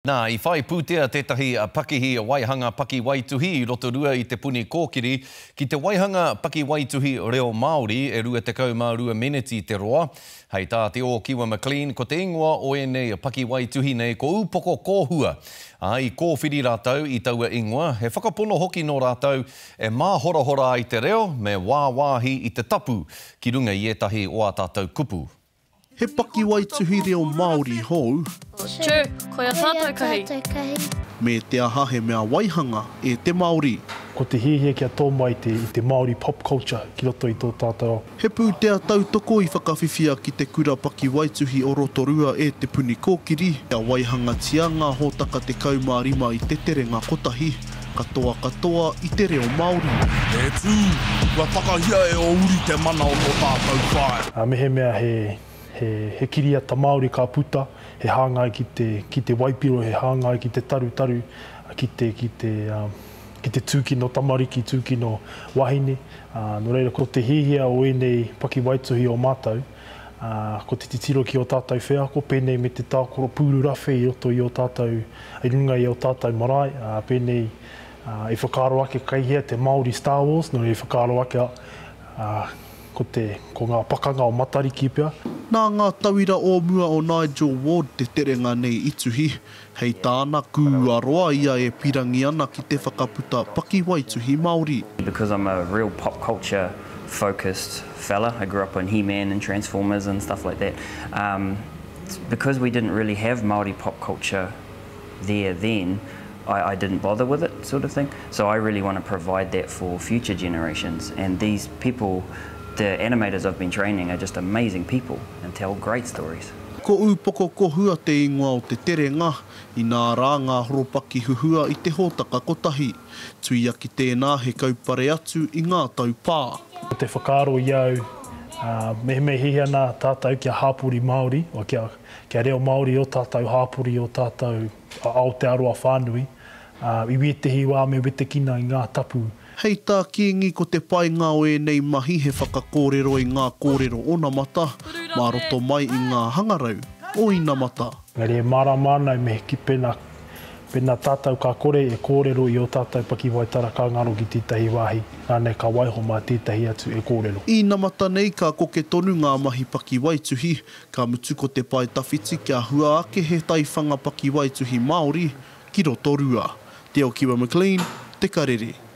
Nā, i whai pūtea tētahi pakihi waihanga pakiwaituhi i Rotorua i Te Puni Kōkiri ki te waihanga pakiwaituhi reo Māori e 22 meneti te roa. Hei tā Te Ōkiwa McLean, ko te ingoa o ēnei pakiwaituhi nei ko Ūpoko Kōhua, ā, i kōwhiri rātou i taua ingoa, he whakapono hoki nō rātou e māhorahora ai te reo me wāwāhi i te tapu ki runga i ētahi o ā tātou kupu. He pakiwaituhi reo Māori hou. Tū, koia tātou kahi. Me te aha he mea waihanga e te Māori. Ko te hiahia kia tō mai te i te Māori pop culture ki roto i tō tātou ao. He pūtea tautoko i whakawhiwhia ki te Kura Pakiwaituhi o Rotorua e Te Puni Kōkiri kia waihangatia ngā hōtaka 15 i te terenga kotahi. Katoa katoa i te reo Māori. E tū, kua takahia e ō uri te mana o tō tātou whaea. Ā, mehemea he, he, he kiriata Māori ka puta, he hāngai ki te, ki te waipiro, he hāngai ki te tarutaru, ki te, ki te, ā, ki te tūkino tamariki, tūkino wahine. Ā, nō reira, ko te hiahia o ēnei pakiwaituhi o mātou, ā, ko te titiro ki ō tātou wheako, pēnei me te tākaro pūru rawhe i roto i ō tātou, i runga i ō tātou marae, ā, pēnei, ā, i whakaaro ake kei hea te Māori Star Wars, nō reira i whakaaro ake, ā, ko te, ko ngā pakanga o Matariki pea. Nā ngā tauira o mua o Nigel Ward te terenga nei i tuhi, hei tāna, kua roa ia e pirangi ana ki te whakaputa pakiwaituhi Māori. Because I'm a real pop culture focused fella, I grew up on He-Man and Transformers and stuff like that, um, because we didn't really have Māori pop culture there then, I, I didn't bother with it sort of thing. So I really want to provide that for future generations and these people, the animators I've been training are just amazing people and tell great stories. Ko Ūpoko Kohua te ingoa o te terenga, inā rā ngā horopaki huhua i te hōtaka kotahi. Tuia ki tēnā he kaupare atu i ngā taupā. Ko te whakaaro i a au, mehemea e hiahia ana tātou kia hāpori Māori, or kia, kia reo Māori ō tātou hāpori, ō tātou Aotearoa whānui, i wētehi wā me wetekina i ngā tapu. Hei tā Kingi ko te painga o ēnei mahi he whakakōrero i ngā kōrero onamata mā roto mai i ngā hangarau o inamata. Engari e mārama ana me ki pena, pena tātou ka kore e kōrero i ō tātou pakiwaitara ka ngaro ki tētahi wāhi, rānei ka waiho mā tētahi atu e kōrero. Inamata nei ka koke tonu ngā mahi pakiwaituhi, ka mutu ko te pae tawhiti kia hua ake he taiwhanga pakiwaituhi Māori ki Rotorua. Te Okiwa McLean, Te Karere.